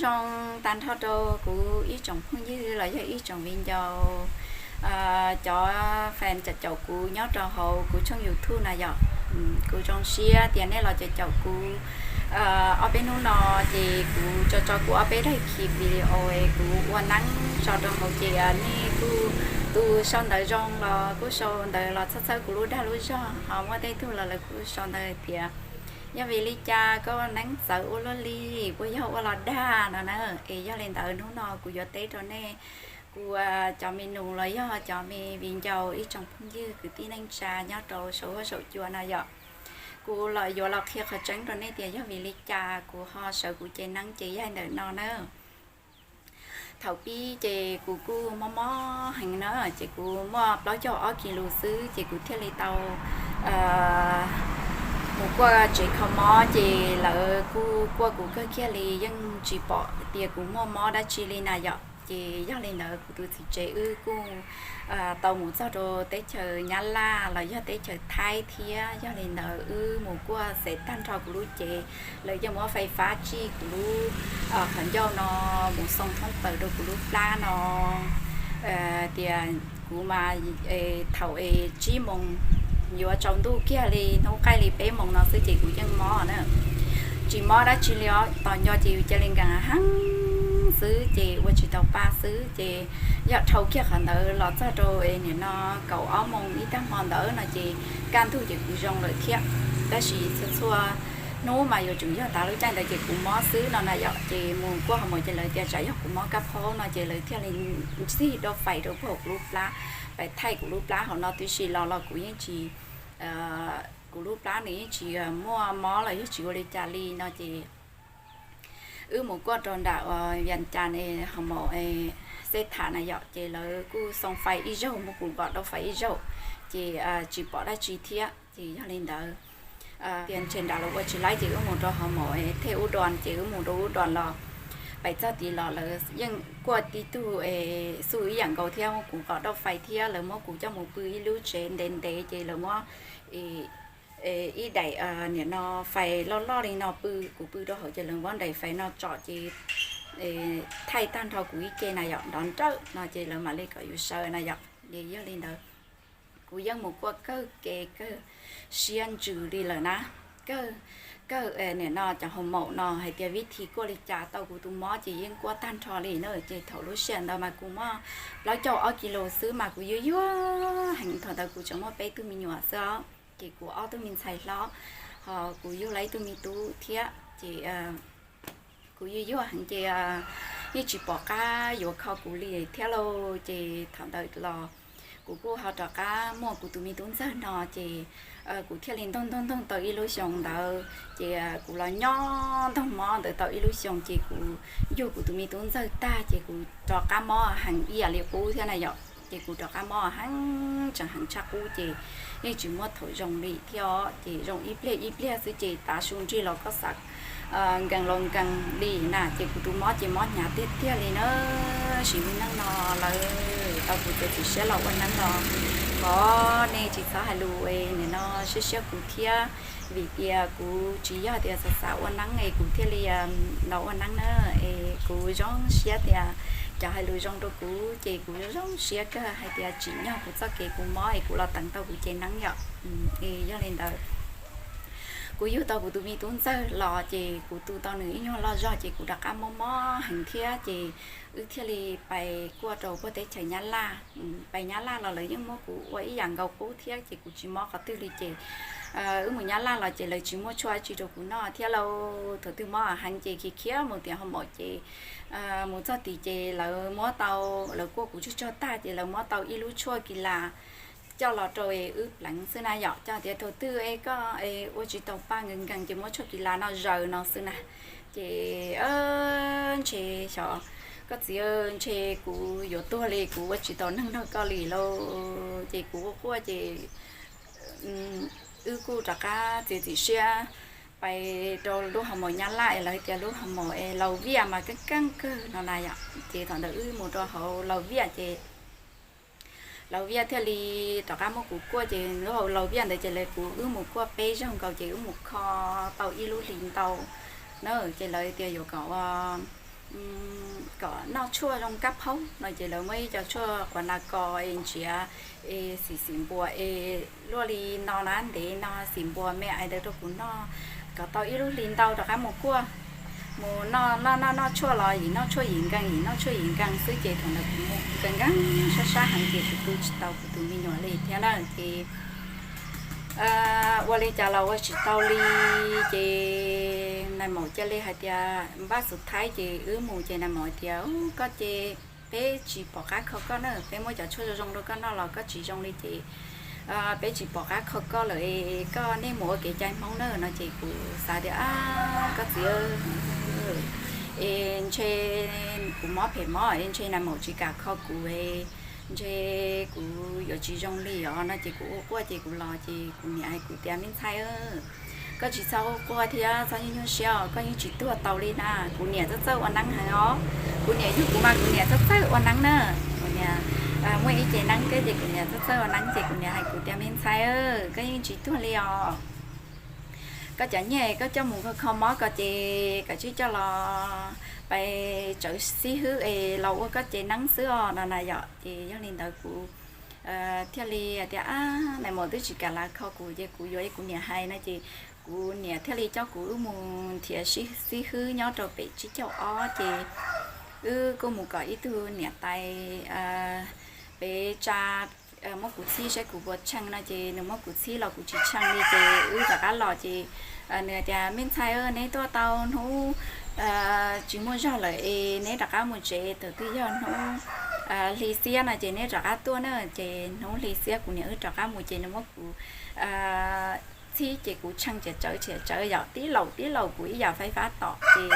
Zoo tag nrho rau kuv ib tsoom phooj ywg los yog ib tsoom viv ncaus, cov fans caum kuv nyob rau hauv kuv tshooj YouTube na yom. Kuv zoo siab tias nej los caum kuv ob peb hnub no, ces kuv tso tso kuv ob peb daim video kuv ua neeb tso rau hauv ces nej kuj, tus sau ntawv zoo los kuj sau ntawv los txhawb txhawb kuv lub dag lub zog, ho muaj tej tug los lawv kuj sau ntawv hais tias yog vim li cas koj ua neeb txawv ua luaj li, puas yog ua los dag no na. Es yog li ntawd hnub no kuv yuav teb rau nej, kuv cov me nus los yog cov me viv ncaus ib tsoom phooj ywg kwv tij neej tsa nyob rau saum huab saum cua no yom. Kuv los yuav los qhia qhov tseeb rau nej tias yog vim li cas kuv ho sawv kuv cev neeb ces yaig ntawm no na. Thaum pib ces kuv kuj mob mob heev na, ces kuv muaj plaub caug ob kis lus xwb ces kuv thiaj li tau mus kuaj tsev kho mob, ces lawv kuj kuaj kuv kawg kiag li, yeej tsis pom tias kuv muaj mob dab tsi li na yom. Ces yog li ntawd kuv tus txiv tsev wb kuj tau mus txog rau teb chaws Nyab Laj los yog teb chaws Thaib thiab. Yog li ntawd wb mus kuaj xev tag nrho kuv lub cev, lawv yeej muab fais fab tsij kuv lub qhov ncauj no, mus xoo thoob plaws rau kuv lub plab no, tias kuv mas thaum es tsib moos yuav tsaus ntuj kiag li, hnub qaij li peb moos no xwb ces kuv yeej mob na. Tsis mob dab tsi li os, tos nco ces yus cia li nkees heev xwb ces ua tsis tau pa xwb. Ces yog dhau kiag qhov ntawd los txog rau es nim no kaum ob moos ib tag hmo ntawd no ces kaj ntug ces kuv zoo lawm thiab. Tab sis txhua txhua hnub mas yuav tsum yog tav lub caij ntawd ces kuv mob xwb no na yom. Ces mus kuaj ho mus ces lawv tias tsam yog kuv mob kab phaub no ces lawv thiaj li ntxig dau fais rau puag kuv lub plab, pais thaij kuv lub plab hauv no tib si los los kuv yeej tsis, kuv lub plab nws yeej tsis muaj mob los yog tsis ua li cas li no ces wb mus kuaj rau nram uas Vias Cas ne, ho mus Xej Tham na yom, ces lawv kuj xoo fais ib zaug, muab kuv nqos dau fais ib zaug, ces tsis pom dab tsi thiab. Ces yog li ntawd tias ntshe nram lawv ua tsis laib ces wb mus rau ho mus Thej Ub Dua, ces wb mus rau Ub Dua los pais txog tid los lawv yeej kuaj tib tug xu ib yam nkaus thiab, muab kuv nqos dau fais thiab, lawv muab kuv coj mus pw ib lub tsev ntev ntev, ces lawv muab ib daim nim no fais loj loj li no pw, kuv pw rau hauv ces lawv muab daim fais no tsom ces thaij tag nrho kuv ib ce na yom, nrov nrawm no ces lawv mam li kom yus sawv na yom. Ces yog li ntawd kuv yeej mus kuaj kawg kev kawg siab ntsws li lawm na. Kawg, kawg nim no cov hoo maum no hais tias vib thi kuaj li cas tau kuv tus mob ces yeej kuaj tag nrho li na. Ces thaum lub sij hawm ntawd mas kuv muaj plaub caug ob kis lus xwb mas kuv yuag yuag heev. Thaum ntawd kuv tseem muaj peb tug me nyuam xwb os, ces kuv ob tug me ntxhais hlob, ho kuv yug lawm ib tug me tub thiab ces kuv yuag yuag heev ces yeej tsis pom qab yuav kho kuv li thiab lauj. Ces thaum ntawd los kuv kuj ho rov qab muaj kuv tus me tub ntxawg no ces kuv thiaj li ntoog ntoog ntoog tau ib lub xyoo ntawd, ces kuv los nyob ntoog mob ntawd tau ib lub xyoo ces kuv yug kuv tus me tub ntxawg tag ces kuv rov qab mob heev ib yam li qub thiab na yom. Ces kuv rov qab mob heev tseem heev tshaj qub ces yeej tsis muaj thaum zoo li thiab os. Ces zoo ib pliag ib pliag xwb ces tav su nrig los koj xav nkees los nkees li na. Ces kuv tus mob ces mob hnyav tiag tiag li na. Sim neej no lawv tau kuv txiav txim siab los ua neeb los thov nej tsis txhob hais lus nim no siab siab kuv thiab, vim tias kuv tsis yog tias xav xav ua neeb es kuv thiaj li los ua neeb na. Es kuv zoo siab tias cov hais lus zoo rau kuv ces kuv zoo zoo siab kawg hais tias tsim nyog kuv txoj kev kuv mob es kuv los teev tau kuv cev neeb yom. Es yog li ntawd kuv yug tau kuv tus me tub ntxawg los ces kuv tu tau nws ib nyuag loj zog ces kuv rov qab mob mob heev thiab ces wb thiaj li pais kuaj rau puag teb chaws Nyab Laj. Pais Nyab Laj los lawv yeej muab kuv ua ib yam nkaus qub thiab ces kuv tsis mob qhov twg li ces wb mus Nyab Laj los ces lawv tsis muab tshuaj dab tsi rau kuv noj thiab lauj. Thaum twg mob heev ces khiav khiav mus tias ho maum ces mus txog tid ces lawv muab tau, lawv kuaj kuv tsog tsog tag ces lawv muab tau ib lub tshuaj kis las coj los rau es wb pleev xwb na yom. Coj tias thaum twg es koj ua tsis tau pa nkees nkees ces muab tshuaj kis las no zaws no xwb na. Ces ntshe xyov, koj txiv, ntshe kuv yuav tuag li, kuv ua tsis tau neeg nrog koj li lauj. Ces kuv quaj quaj ces wb kuj rov qab txiav txim siab pais rau lub hoo maum Nyab Laj es lawv tias lub hoo maum es Laus Viaj mas keeb keeb kawg no na yom. Ces thaum ntawd wb mus rau hauv Laus Viaj ces Laus Viaj thiaj li rov qab muab kuv kuaj ces lub hoo Laus Viaj ntawd ces lawv kuv wb mus kuaj peb zaug nkaus ces wb mus kho tau ib lub hlis ntau na. Ces lawv tias yuav kom ua kom noj tshuaj zoo kab phaub no ces lawv muab ib co tshuaj quav nas kos es ntsiav es xim xim npuas es luaj li no na, ntev no xim npuas me ais ntawd rau kuv noj kom tau ib lub hli ntau rov qab mus kuaj. Mus noj noj noj noj tshuaj los yim noj tshuaj yim nkees, yim noj tshuaj yim nkees xwb ces thaum ntawd kuv mus nkees nkees sab sab heev ces kuv tu tsis tau kuv tus me nyuam li thiab na ces ua li cas los ua tsis tau li. Ces nais maum cia li hais tias npaj xus thaib ces wb mus ces nais maum hais tias koj ces peb tsis pom qab kho koj na, peb muab cov tshuaj zoo zoo rau koj noj los koj tsis zoo li ces peb tsis pom qab kho koj lawm es koj nej mus ua kev cai Hmoob na no ces kuv xav tias koj txiv es ntshe kuv mob phem mob es ntshe nais maum tsis kam kho kuv es ntshe kuv yuav tsis zoo li os no ces kuv ua quaj ces kuv los ces kuv niam hais kuv tias me ntxhais, koj tsis txhob ua quaj thiab txhob nyuaj nyuaj siab os, koj yeej tsis tuag tau li na. Kuv niam txawj txawj ua neeb heev os, kuv niam yug kuv mas kuv niam txawj txawj ua neeb na. Kuv niam muaj ib ce neeb thiab ces kuv niam txawj txawj ua neeb ces kuv niam hais kuv tias me ntxhais, koj yeej tsis tuag li os. Koj cov nyiaj koj coj mus kho kho mob ko ces koj tsij coj los pais tsawv xib hwb es los ua koj ce neeb xwb os no na yom. Ces yog li ntawd kuv thiaj li tias nais maum twb tsis kam los kho kuv ces kuv yuav kuv niam hais no ces kuv niam thiaj li coj kuv wb mus nrhiav xib hwb nyob rau pem tsib caug ob ces wb kuj mus kom ib tug niam tais pem tsa muab kuv txhib saib kuv puas tsheej no ces nws muab kuv txhib los kuv tsis tsheej li ces wb rov qab los ces nws tias me ntxhais, neb tuaj tau hnub tsis muaj zog lawm es neb rov qab mus tsev, thaum twg yog hnub hli xiab no ces neb rov qab tuaj na. Ces hnub hli xiab kuv niam wb rov qab mus ces nws muab kuv txhib ces kuv tsheej tsawv tsawv tsawv yom, tib laus tib laus kuv ib yam faib fab tom ces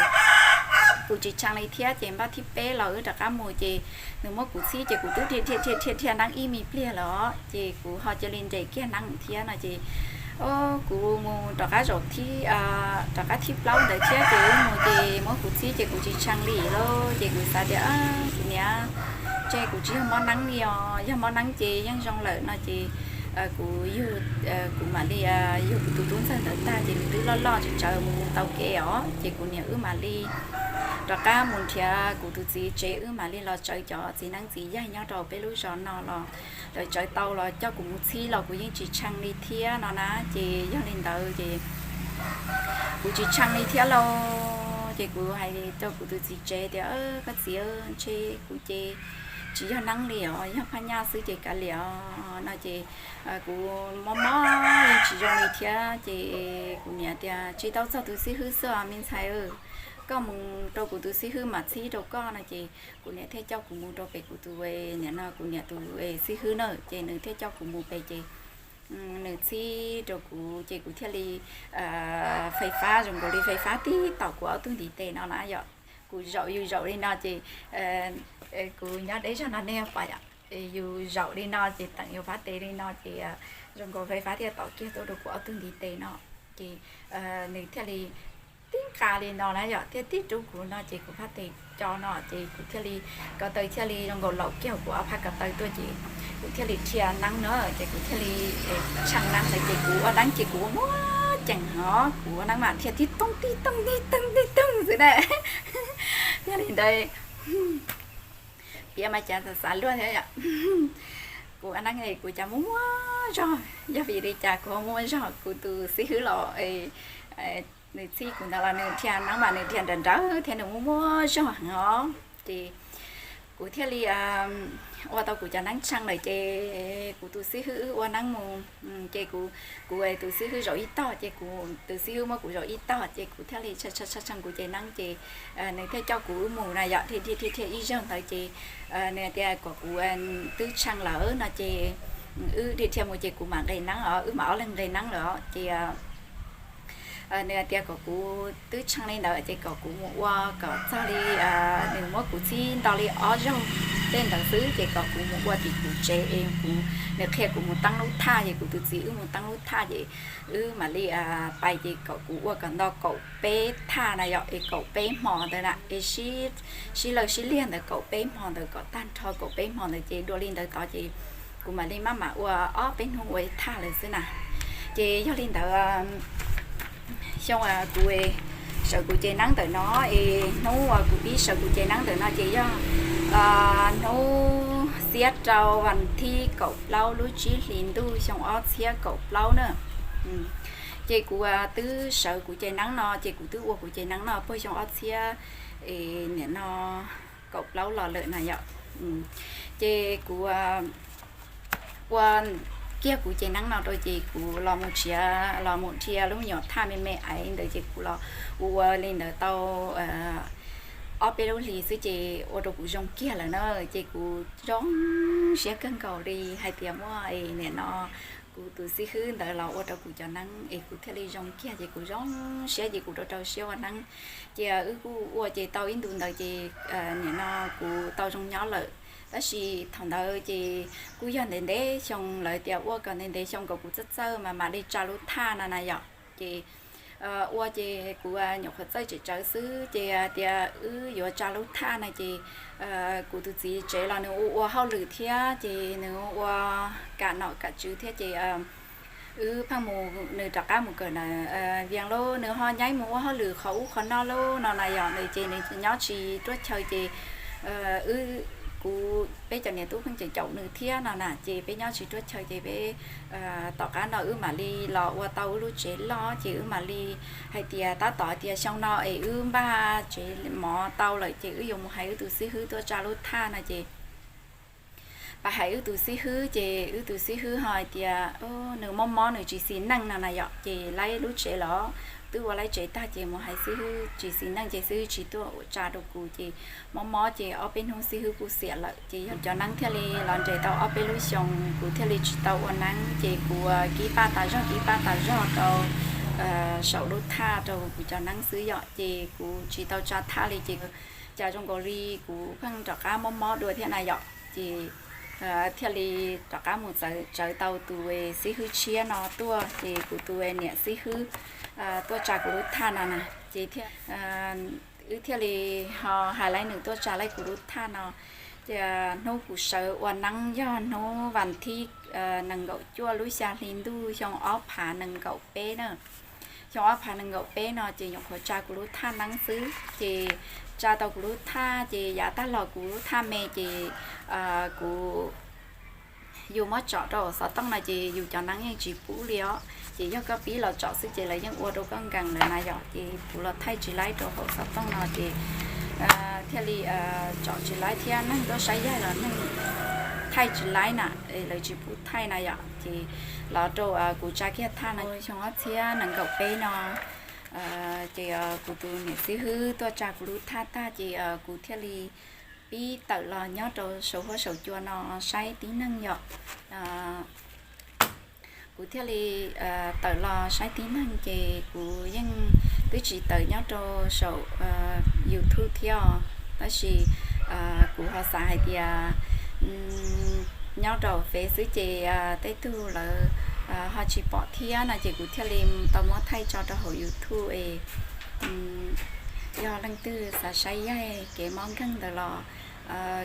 kuv tsis tsheej li thiab ces npaj thib peb los wb rov qab mus ces nws muab kuv txhib ces kuv twb dhia dhia dhia dhia neeb ib me pliag lawm os ces kuv ho cia li nres kiag neeb thiab no ces kuv mus rov qab zaum thib, rov qab thib plaub ntawd thiab ces wb mus ces muab kuv txhib ces kuv tsis tsheej li lauj ces kuv xav tias kuv niam, ntshe kuv tsis yog mob neeb li os, yog mob neeb ces yeej zoo lawm no ces kuv yug, kuv mam li yug kuv tus tub ntxawg ntawd tag ces nws twb loj loj tsawv tsawv mus taus kev os ces kuv niam wb mam li rov qab mus nrhiav kuv tus txiv tsev, wb mam li los tsawv cov txiv neeb txiv yaig nyob rau peb lub zos no los lawv tsawv tau los coj kuv mus txhib los kuv yeej tsis tsheej li thiab no na ces yog li ntawd ces kuv tsis tsheej li thiab lauj ces kuv hais rau kuv tus txiv tsev tias koj txiv, ntshe kuv ces tsis yog neeb li os, yog phaj nyaj xwb ces kav liam os no ces kuv mob mob yeej tsis zoo li thiab ces kuv niam tias tsis tau txog tus xib hwb xwb os me ntxhais, koj mus rau kuv tus xib hwb mam txhib rau koj no ces kuv niam thiaj coj kuv mus rau pem kuv tus, niam no kuv niam tus xib hwb na ces nws thiaj coj kuv mus pem ces nws txhib rau kuv ces kuv thiaj li fais fab zoo nkaus li fais fab tib tom kuv ob tug ntiv tes no na yom. Kuv zaum yus zaum li no ces kuv nyob deb zog no nej pom yom, yus zaum li no ces teem yus phab tes li no ces zoo nkaus fais fab thiaj tom kiag tuaj rau kuv ob tug ntiv tes no ces nws thiaj li tib nqa li no na yom, thiaj tib rub kuv no ces kuv phab tes co no ces kuv thiaj li, ko taw thiaj li zoo nkaus laum kiag kuv ob phab ko taw tuaj ces kuv thiaj li dhia neeb no ces kuv thiaj li tsheej neeb ntawd ces kuv ua neeb ces kuv ua muaj ceem os, kuv ua neeb mas dhia tib toog tib toog tib toog tib toog xwb na. Yog li ntawd piav mas cas xav xav luag thiab yom. Kuv ua neeb kuv cas muaj muaj zog, yog vim li cas kuv ho muaj muaj zog, kuv tus xib hwb los nws txhib kuv ntawd los nws dhia neeb mas nws dhia nrawm nrawm thiab nws muaj muaj zog heev os. Ces kuv thiaj li ua tau kuv cov neeb tsheej lawm ces kuv tus xib hwb wb ua neeb mus ces kuv, kuv tus xib hwb zaum ib tog ces kuv tus xib hwb muab kuv zaum ib tog ces kuv thiaj li tsheej tsheej kuv ces neeb ces nws thiaj coj kuv wb mus na yom, dhia dhia dhia ib zaug ntawd ces nws tias kom kuv twb tsheej lawm no ces wb dhia dhia mus ces kuv mam nqes neeb os, wb mam ob leeg nqes neeb lawm os ces nws tias kom kuv twb tsheej li ntawd ces kom kuv mus ua kom txog li nws muab kuv txhib nto li ob zaug tej ntawd xwb ces kom kuv mus ua tim kuv tsev es kuv, nws qhia kuv mus teeb lub thaj ces kuv tus txiv wb mus teeb lub thaj ces wb mam li pais ces kom kuv ua kom nto kaum peb thaj na yom, es kaum peb hmo ntawd na es sib, sib lawg sib liag ntawd kaum peb hmo ntawd kom tag nrho kaum peb hmo ntawd ces dua li ntawd tod ces kuv mam li maj mam ua ob peb hnub ua ib thaj lawm xwb na. Ces yog li ntawd xyoo kuv Sawv kuv ceg neeb ntawm no es hnub uas kuv pib sawv kuv ceg neeb ntawm no ces yog hnub xiab rau vas thib kaum plaub lub tsib hlis ntuj xyoo ob txhiab kaum plaub na. Ces kuv twb sawv kuv ceg neeb no ces kuv twb ua kuv ceg neeb no puag xyoo ob txhiab nim no kaum plaub los lawm na yom. Ces kuv ua kiag kuv ceg neeb no rau ces kuv los mus tsev los mus dhia lub me nyuam thaj me me ntawd ces kuv los ua ua li ntawd tau ob peb lub hlis xwb ces ua rau kuv zoo kiag lawm na. Ces kuv zoo siab kawg nkaus li hais tias muaj nim no kuv tus xib hwb ntawd los ua rau kuv cov neeb es kuv thiaj li zoo kiag ces kuv zoo siab ces kuv rau rau siab ua neeb. Ces wb kuj ua ces tau ib ntu ntawd ces nim no kuv tau zoo nyob lawm. Tab sis thaum ntawd ces kuj yog ntev ntev xyoo, lawv tias ua kom ntev ntev xyoo kom kuv txawj txawj mas mam li tsa lub thaj no na yom. Ces ua ces kuv nyuam qhuav txawj tseem tsawv xwb ces tias wb yuav tsa lub thaj no ces kuv tus txiv tsev los nws ua ua hauj lwm thiab ces nws ua kam nom kam tswv thiab ces wb pheej mus, nws rov qab mus kawm na, vias lub nws ho nyaib mus ua hauj lwm qhov ub qhov no lub no na yom. Nws ces nws nyob tsis ruaj chaw ces wb, kuv peb cov niam tub pheej caum caum nws thiab no na ces peb nyob tsis ruaj chaw ces peb tom qab no wb mam li los ua tau wb lub tsev loj ces wb mam li hais tias tab tom tias xyoo no es wb npaj tsev mov tau lawm ces wb yuav mus hais wb tus xib hwb tuaj tsa lub thaj no ces pab hais wb tus xib hwb ces wb tus xib hwb ho hais tias nws mob mob nws tsis xis neej no na yom. Ces laib lub tsev los twb ua laib tsev tag ces mus hais xib hwb tsis xis neej ces xib hwb tsis tuaj tsa rau kuv ces mob mob ces ob peb hnub xib hwb kuj xiam lawm ces yog cov neeb thiaj li los nres tau ob peb lub xyoo kuv thiaj li tsis tau ua neeb ces kuv kib paj tas zog kib paj tas zog rau saum lub thaj rau kuv cov neeb xwb yom. Ces kuv tsis tau tsa thaj li ces cas zoo nkaus li kuv pheej rov qab mob mob dua thiab na yom. Ces thiaj li rov qab mus tsawv tau tus xib hwb tshiab no tuaj ces kuv tus niam xib hwb tuaj tsa kuv lub thaj no na ces wb thiaj li ho hais laib nws tuaj tsa laib kuv lub thaj no. Ces hnub kuv sawv ua neeb yog hnub vas thib nees nkaum cuaj lub xya hli ntuj xyoo ob phav nees nkaum peb na. Xyoo ob phav nees nkaum peb no ces nyuam qhuav tsa kuv lub thaj neeb xwb ces tsa tau kuv lub thaj ces yav tag los kuv lub thaj me ces kuv, yus muab tsom rau hauv xov tooj no ces yus cov neeb yeej tsis pub li os. Ces yog koj pib los tsom xwb ces lawv yeej ua rau koj nkees lawm na yom. Ces kuv los thaij tsis laib rau hauv xov tooj no ces thiaj li tsom tsis laib thiab neeg tuaj saib yaig los neeg thaij tsis laib na, lawv tsis pub thaij na yom. Ces los rau kuv tsa kiag thaj no xyoo ob txhiab nees nkaum peb no ces kuv tus niam xib hwb tuaj tsa kuv lub thaj tag ces kuv thiaj li pib tawm los nyob rau saum huab saum cua no saib tib neeg yom. Kuv thiaj li tawm los saib tib neeg ces kuv yeej twb tsis tawm nyob rau saum YouTube thiab os. Tab sis kuv ho xav hais tias nyob rau Fev xwb ces tej tug lawv ho tsis pom thiab no ces kuv thiaj li tau muab thaij tso rau hauv YouTube es yog leej twg xav saib yaig kev mob nkeeg ntawd los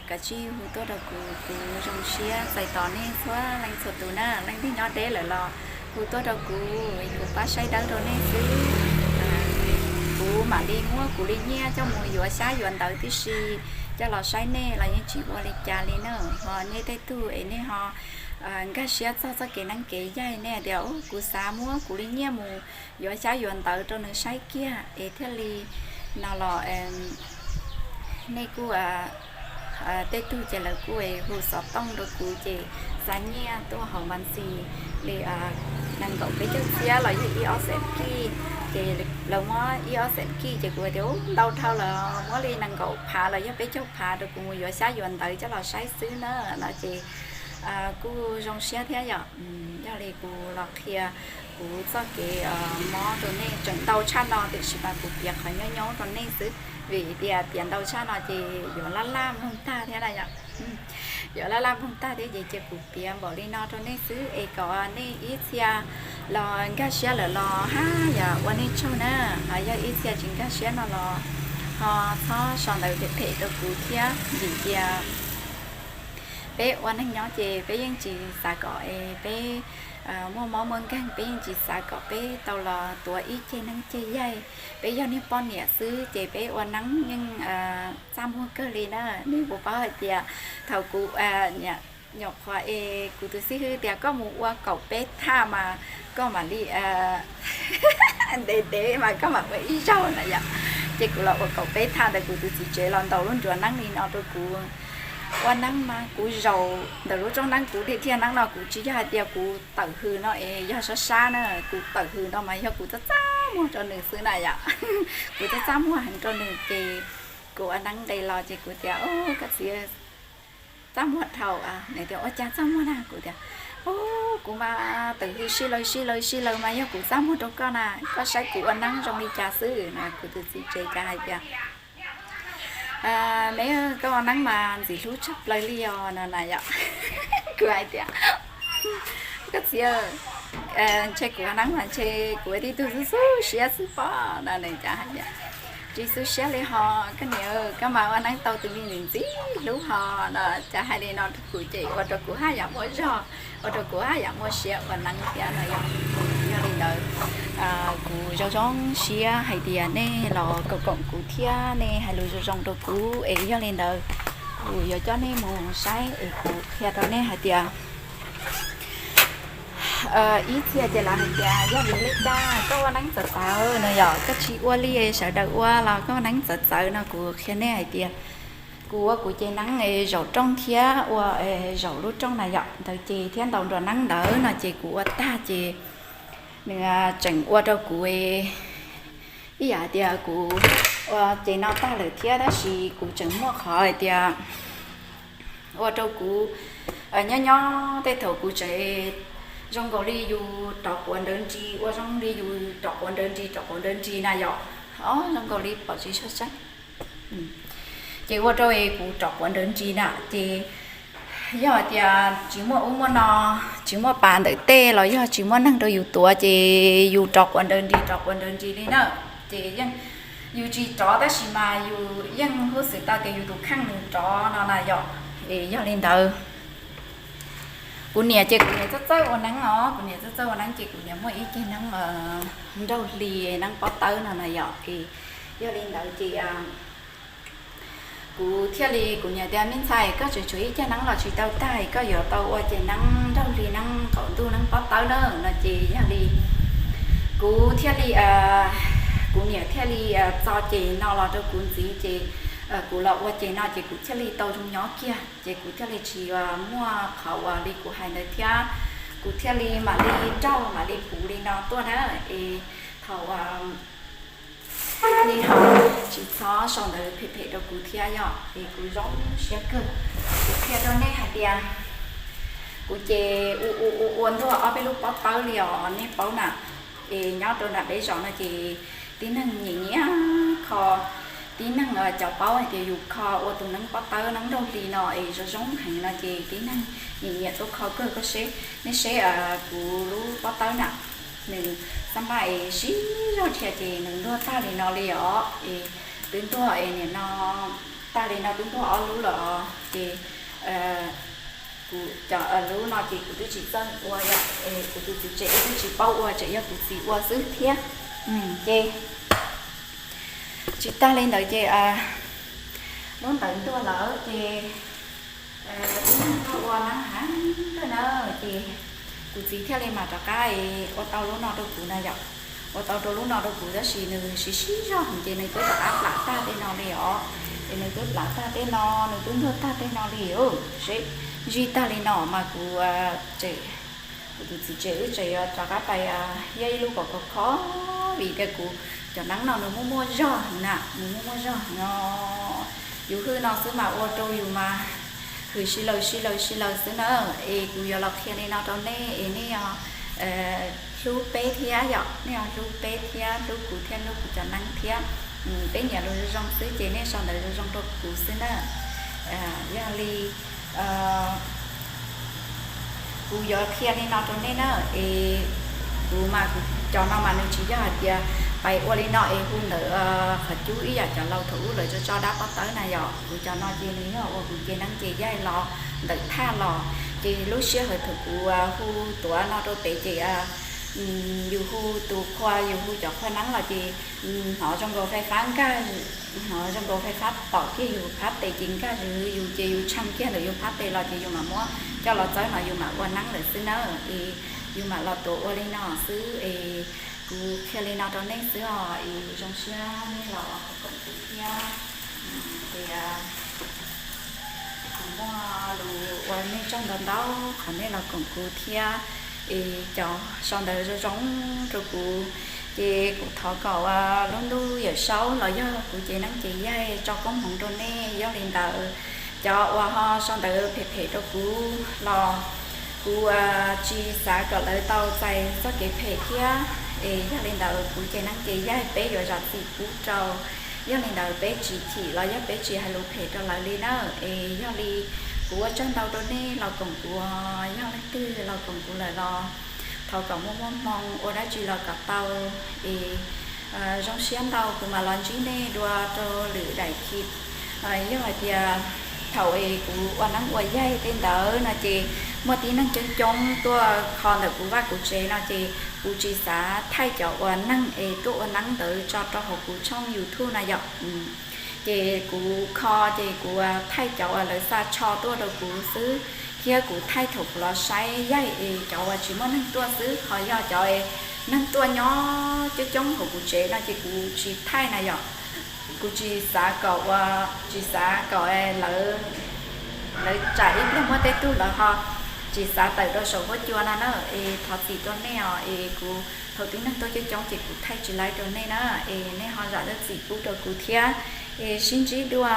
kav tsij hu tuaj rau kuv, kuv zoo siab txais tos nej txhua leej txhua tus na. Leej twg nyob deb lawm los hu tuaj rau kuv, kuv pab saib dawb rau nej xwb. Kuv mam li muab kuv li nyiaj coj mus yuav xyab yuav ntawv tib si coj los saib nej los yeej tsis ua li cas li na. Ho nej tej tug es nej ho nkag siab txog txoj kev neeb kev yaig nej tias kuv xav muab kuv li nyiaj mus yuav xyab yuav ntawv rau nws saib kiag es thiaj li no los nej kuj tej tug ces lawv kuj hu xov tooj rau kuv ces xa nyiaj tuaj hauv npas ntxis li nees nkaum peb caug txhiab los yog ib ob xees kij. Ces lawv muab ib ob xees kij ces kuv tias ntau dhau lawm, muab li nees nkaum phav los yog peb caug phav rau kuv mus yuav xyab yuav ntawv coj los saib xwb na no ces kuj zoo siab thiab yom. Yog li kuv los qhia kuv txoj kev mob rau nej tseem ntau tshaj no tiam sis mas kuv piav qhov nyob nyob rau nej xwb vim tias piav ntau tshaj no ces yuav laj laj mloog tag thiab na yom. Yuav laj laj mloog tag thiab ces cia kuv piav npaum li no rau nej xwb es kom nej ib txhia los nkag siab lawm los haj yam ua nej tsaug na. Ho yog ib txhia tsis nkag siab no los ho txhob sau ntawv phem phem rau kuv thiab vim tias peb ua neej nyob ces peb yeej tsis xav kom es peb muaj mob muaj nkeeg, peb yeej tsis xav kom peb tau los tuav ib ceg neeb ceg yaig. Peb yog niag poj niam xwb ces peb ua neeb yeej txaj muag kawg li na. Nej puas paub hais tias thaum kuv nyuam qhuav es kuv tus xib hwb tias koj mus ua kaum peb thaj mas koj mam li ntev ntev mas koj mam ua ib zaug na yom. Ces kuv los ua kaum peb thaj ntawd kuv tus txiv tsev los ntaus lub nruas neeb li no rau kuv. Ua neeb mas kuv zaum ntawm lub rooj neeb, kuv dhia dhia neeb no kuv tsis yog hais tias kuv tawm hws no es yog sab sab na, kuv tawm hws no mas yog kuv txaj txaj muag rau nws xwb na yom. Kuv txaj txaj muag heev rau nws ces kuv ua neeb nqis los ces kuv tias, koj txiv, txaj muag dhau. Nws tias ua cas txaj muag na? Kuv tias, kuv mas tawm hws sij laws sij laws sij laws mas yog kuv txaj muag rau koj na, koj saib kuv ua neeb zoo li cas xwb na. Kuv tus txiv tsev cas hais tias, me, koj ua neeb mas ntxim hlub tshaj plaws li os no na yom. Kuv hais tias, koj txiv, ntshe kuv ua neeb mas ntshe kuv ua tib tug xub xub siab xwb pob no. Nws cas hais tias, tsis xub siab li ho, koj niam, koj mas ua neeb tau tus me ntxim ntxim hlub ho no. Cas hais li no rau kuv ces ua rau kuv haj yam muaj zog, ua rau kuv haj yam muaj siab ua neeb thiab no yom. Yog li ntawd kuv zoo zoo siab hais tias nej los koom koom kuv thiab nej hais lus zoo zoo rau kuv es yog li ntawd kuv yuav coj nej mus saib es kuv qhia rau nej hais tias ib txhia ces lawv hais tias yog vim li cas koj ua neeb txawv txawv no yom, koj tsis ua li sawv daws ua los koj ua neeb txawv txawv no. Kuv qhia nej hais tias kuv ua kuv ceg neeb zaum rooj thiab ua zaum lub rooj na yom, ntawd ces thiab ntaus nruas neeb ntawd no ces kuv ua tag ces nws tseem ua rau kuv ib yam tias kuv ua ceg no tag lawm thiab tab sis kuv tseem muaj qhov hais tias ua rau kuv nyob nyob tej thaum kuv tseem zoo nkaus li yus rov quav nrawv nris, ua zoo li yus rov quav nrawv nris rov quav nrawv nris na yom. Zoo nkaus li pom tsis tshua tseeb. Ces ua rau kuv rov quav nrawv nris na ces yog hais tias tsis muaj ub muaj no, tsis muaj pas ntawm tej los yog tsis muaj neeg rau yus tuav ces yus rov quav nrawv nris rov quav nrawv nris li na. Ces yeej yus tsis rov tab sis mas yus yeej huj xwm tau tias yus tus kheej nws rov no na yom. Es yog li ntawd kuv niam ces kuv niam txawj txawj ua neeb os, kuv niam txawj txawj ua neeb ces kuv niam muaj ib ceg neeb nraug hli, neeb pob tawb no na yom. Es yog li ntawd ces kuv thiaj li, kuv niam tias me ntxhais, koj tseem tshuav ib ceg neeb los tsis tau tag, koj yuav tau ua ceg neeb nraug hli, neeb qaum ntuj, neeb pob tawb na no ces yog li kuv thiaj li, kuv niam thiaj li txo ceg no los rau kuv ntxiv ces kuv los ua ceg no ces kuv thiaj li tau zoo nyob kiag ces kuv thiaj li tsis muaj qhov uas li kuv hais ntawd thiab kuv thiaj li mam li raug mam li puv li no tuaj na. Es thaum li no tsis txhob sau ntawv phem phem rau kuv thiab yom, es kuv zoo siab kawg. Kuv qhia rau nej hais tias kuv ces ua ua ua ua ntuag ob peb lub pob tawb li os, nej paub na. Es nyob rau nram peb zos no ces tib neeg nyiam nyiam kho, tib neeg cov paub hais tias yus kho ua tus neeb pob tawb neeb nraug hli no es zoo zoo heev no ces tib neeg nyiam nyiam tuaj kho kawg. Koj seb, nej seb kuv lub pob tawb na, nws xab maj es siv zog dhia ces nws ntuag tag li no li os. Es twb ntuag es nim no tag li no twb ntuag ob lub lawm os. Ces kuv cov lub no ces kuv twb tsis txawj ua yom, es kuv tus txiv tsev twb tsis paub ua, tseem yog kuv txiv ua xwb thiab. Ces tsis tag li ntawd ces lub ntawd ntuag lawm ces tib neeg tuaj ua neeb heev kawg na. Ces kuv txiv thiaj li mam rov qab ua tau lub no rau kuv na yom. Ua tau rau lub no rau kuv tab sis nws siv siv zog heev ces nws twb rov qab plam tag tej no li os. Ces nws twb plam tag tej no, nws twb ntuag tag tej no li os. Seb, zij tag li no mas kuv tseem, kuv tus txiv tsev wb tseem yuav rov qab pais yog ib lub pom khov kho, vim tias kuv cov neeb no nws muaj muaj zog heev na, nws muaj muaj zog heev no. Yus hwj no xwb mas ua rau yus mas hwj sib laws sib laws sib laws xwb na. Es kuv yuav los qhia li no rau nej es nej hlub peb thiab yom, nej hlub peb thiab hlub kuv thiab hlub kuv cov neeb thiab. Peb nyiam lus zoo zoo xwb ces nej sau ntawv zoo zoo rau kuv xwb na. Yog li kuv yuav qhia li no rau nej na. Es kuv mas kuv cov no mas nws tsis yog hais tias pais ua li no es hu ntawm qhov cub ib yam cov laus thaum ub lawv tso tso dab pob tawb na yom. Kuv cov no ces nws yog ua kuv ceg neeb ceg yaig los ntawm thaj los Ces lub sij hawm thaum kuv hu tuav no rau pem ces yus hu tus qhua, yus hu cov qhua neeb los ces hnov zoo nkaus fais fab nkag, hnov zoo nkaus fais fab pom kiag yus phab tes ces nkag zws, yus ces yus tshee kiag ntawm yus phab tes los ces yus mam muab coj los txawb no yus mam ua neeb lawm xwb na. Es yus mam los tuav ua li no xwb es kuv qhia li no rau nej xwb os, es zoo siab nej los koom kuv thiab. Ces kuv muaj lus ua nej tsaug ntau ntau qhov nej los koom kuv thiab. Es cov sau ntawv zoo zoo rau kuv, ces kuv thov kom lub ntuj Yawm Saub los yog kuv cev neeb cev yaig tso koob hmoov rau nej. Yog li ntawd, cov uas ho sau ntawv phem phem rau kuv los kuv tsis xav kom lawv tau txais txoj kev phem thiab. Es yog li ntawd kuv cev neeb cev yaig peb yuav zam txim pub rau. Yog li ntawd peb tsis chim los yog peb tsis hais lus phem rau lawv li na. Es yog li kuv ua tsaug ntau rau nej los koom kuv, yog leej twg los koom kuv lawm los thov kom muaj muaj hmoo ua dab tsi los kom tau. Es zoo siab ntau, kuv mam los ntsib nej dua rau lwm daim clip. Yog hais tias thaum es kuv ua neeb ua yaig tej ntawd no ces muaj tib neeg coob coob tuaj kho ntawm kuv vaj kuv tsev no ces kuv tsis xav thaij cov uas neeg es tuaj ua neeb ntawd tso rau hauv kuv tshooj YouTube na yom. Ces kuv kho ces kuv thaij cov uas lawv xa tsho tuaj rau kuv xwb, thiab kuv thaij thaum kuv los saib yaig es cov uas tsis muaj neeg tuaj xwb. Ho yog cov neeg tuaj nyob coob coob hauv kuv tsev no ces kuv tsis thaij na yom. Kuv tsis xav kom ua, tsis xav kom lawv, lawv tsam ib pliag muaj tej tug lawv ho tsis xav tawm rau saum huab cua no na. Es thov txim rau nej os, es kuv thaum tib neeg tuaj coob coob ces kuv thaij tsis laib rau nej na. Es nej ho zam lub txim pub rau kuv thiab. Es sib ntsib dua.